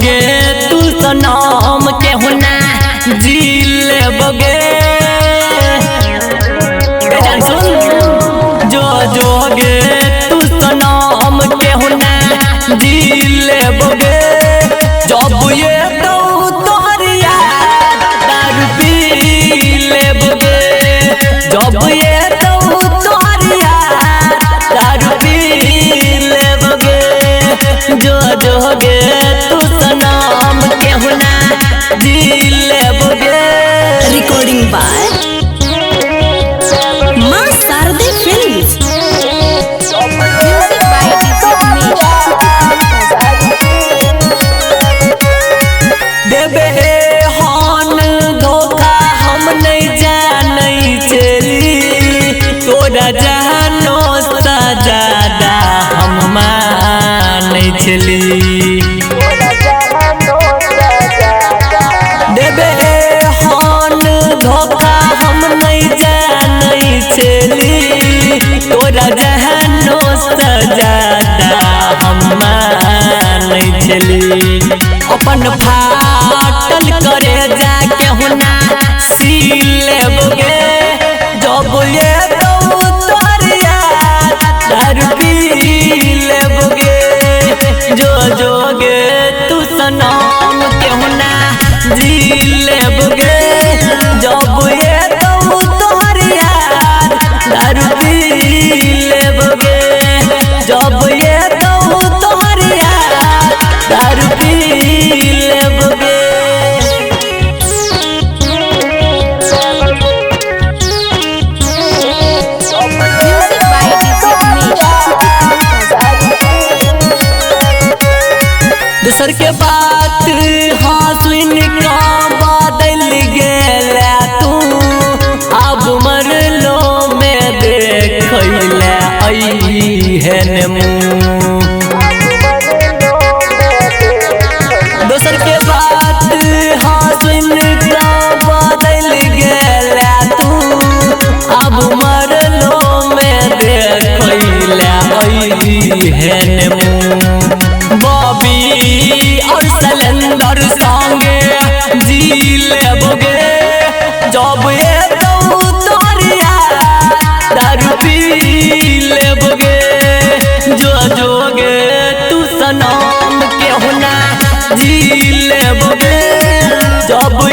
गे तू सनम के हुना जी लेबोगे। सुन जो गे तू सनम के हुना जी लेबोगे। जब ये तो तोहर याद दारू पी लेबोगे। जब ये तो तोहर याद दारू पी लेबोगे। जो गे तू सनम के हुना जी लेबोगे। Recording by Maa Sharde films. Music by DJ Umesh. देबे हन धोखा हम नहीं जानै छेली, तोरा जानो सा ज्यादा हम मानै छेली। देबे हन धोखा हम नहीं जानै छेली, तोरा जानो सा ज्यादा हम मानै छेली। अपन फाटल करे जाके हुना सी लेबोगे। जब ये तो तोहर याद दारू पी लेबोगे। जो गे तू सनम के हुना जी लेबोगे। जब ये तो तोहर याद दारू पी लेबोगे। जब ये तो तोहर याद दारू पी लेबोगे। Music by DJ Umesh. दूसर के बात हाँ सुन का बदल गेला तू, अब मरलो में देखैला ऐहन मुँह। दोसर के बात हाँ सुन का बदल गेला तू, अब मरलो में देखैला ऐहन मुँह। बॉबी और सलेंदर संगे जी लेबोगे। जब ये तो तोहर याद दारू पी लेबोगे। जो गे तू सनम के हुना जी लेबोगे। जब